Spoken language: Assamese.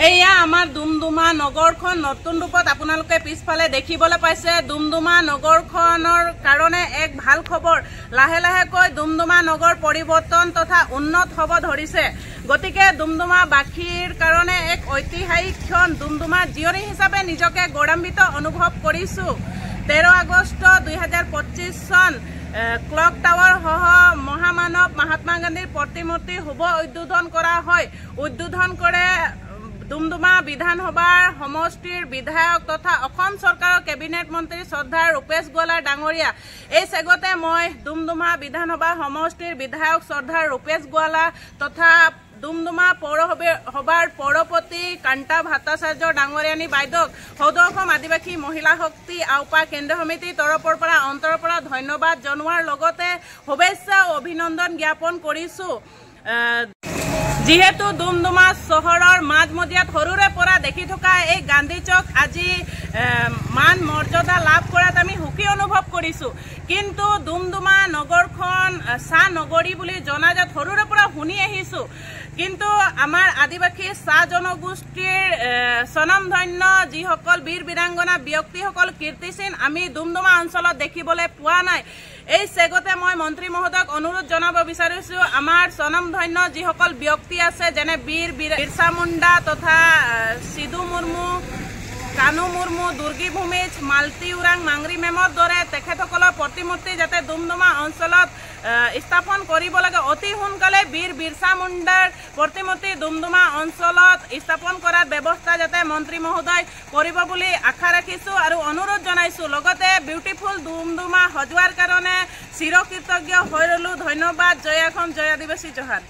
এয়া আমাৰ ডুমডুমা নগৰখন নতুন ৰূপত আপোনালোকে পিছফালে দেখিবলৈ পাইছে। ডুমডুমা নগৰখনৰ কাৰণে এক ভাল খবৰ, লাহে লাহেকৈ ডুমডুমা নগৰ পৰিৱৰ্তন তথা উন্নত হ'ব ধৰিছে। গতিকে ডুমডুমাবাসীৰ কাৰণে এক ঐতিহাসিক ক্ষণ। ডুমডুমা জীয়ৰী হিচাপে নিজকে গৌৰৱান্বিত অনুভৱ কৰিছোঁ। 13 আগষ্ট 2025 চন ক্লক টাৱাৰ সহ মহামানৱ মহাত্মা গান্ধীৰ প্ৰতিমূৰ্তি শুভ উদ্বোধন কৰা হয়। উদ্বোধন কৰে ডুমডুমা বিধানসভাৰ সমষ্টিৰ বিধায়ক তথা অসম চৰকাৰৰ কেবিনেট মন্ত্ৰী শ্ৰদ্ধাৰ ৰূপেশ গোৱালা ডাঙৰীয়া। এই চেগতে মই ডুমডুমা বিধানসভা সমষ্টিৰ বিধায়ক শ্ৰদ্ধাৰ ৰূপেশ গোৱালা তথা ডুমডুমা পৌৰসভাৰ পৌৰপতি কান্তা ভট্টাচাৰ্য ডাঙৰীয়ানী বাইদেউক সদৌ অসম আদিবাসী মহিলা শক্তি আওপা কেন্দ্ৰীয় সমিতিৰ তৰফৰ পৰা অন্তৰৰ পৰা ধন্যবাদ জনোৱাৰ লগতে শুভেচ্ছা আৰু অভিনন্দন জ্ঞাপন কৰিছোঁ। যিহেতু ডুমডুমা চহৰৰ মাজমজিয়াত সৰুৰে পৰা দেখি থকা এই গান্ধী চক আজি মান মৰ্যাদা লাভ কৰাত আমি সুখী অনুভৱ কৰিছোঁ। কিন্তু ডুমডুমা নগৰখন চাহ নগৰী বুলি জনাজাত, সৰুৰে পৰা শুনি আহিছোঁ। কিন্তু আমাৰ আদিবাসী চাহ জনগোষ্ঠীৰ স্বনামধন্য যিসকল বীৰ বীৰাংগনা ব্যক্তিসকল কীৰ্তিচিহ্ন আমি ডুমডুমা অঞ্চলত দেখিবলৈ পোৱা নাই। এই চেগতে মই মন্ত্ৰী মহোদয়ক অনুৰোধ জনাব বিচাৰিছোঁ, আমাৰ স্বনামধন্য যিসকল ব্যক্তি আছে যেনে বীৰ বিৰচা মুণ্ডা তথা সিধু মুৰ্মু, কানু মুৰ্মু, দুৰ্গী ভূমিজ, মালতী ওৰাং, মাংৰি মেমৰ দৰে তেখেতসকলৰ প্ৰতিমূৰ্তি যাতে ডুমডুমা অঞ্চলত স্থাপন কৰিব লাগে। অতি সোনকালে বীৰ বিৰচা মুণ্ডাৰ প্ৰতিমূৰ্তি ডুমডুমা অঞ্চলত স্থাপন কৰাৰ ব্যৱস্থা যাতে মন্ত্ৰী মহোদয় কৰিব বুলি আশা ৰাখিছোঁ আৰু অনুৰোধ জনাইছোঁ। লগতে বিউটিফুল ডুমডুমা সজোৱাৰ কাৰণে চিৰকৃতজ্ঞ হৈ ৰ'লোঁ। ধন্যবাদ। জয় অসম, জয় আদিবাসী, জোহাৰ।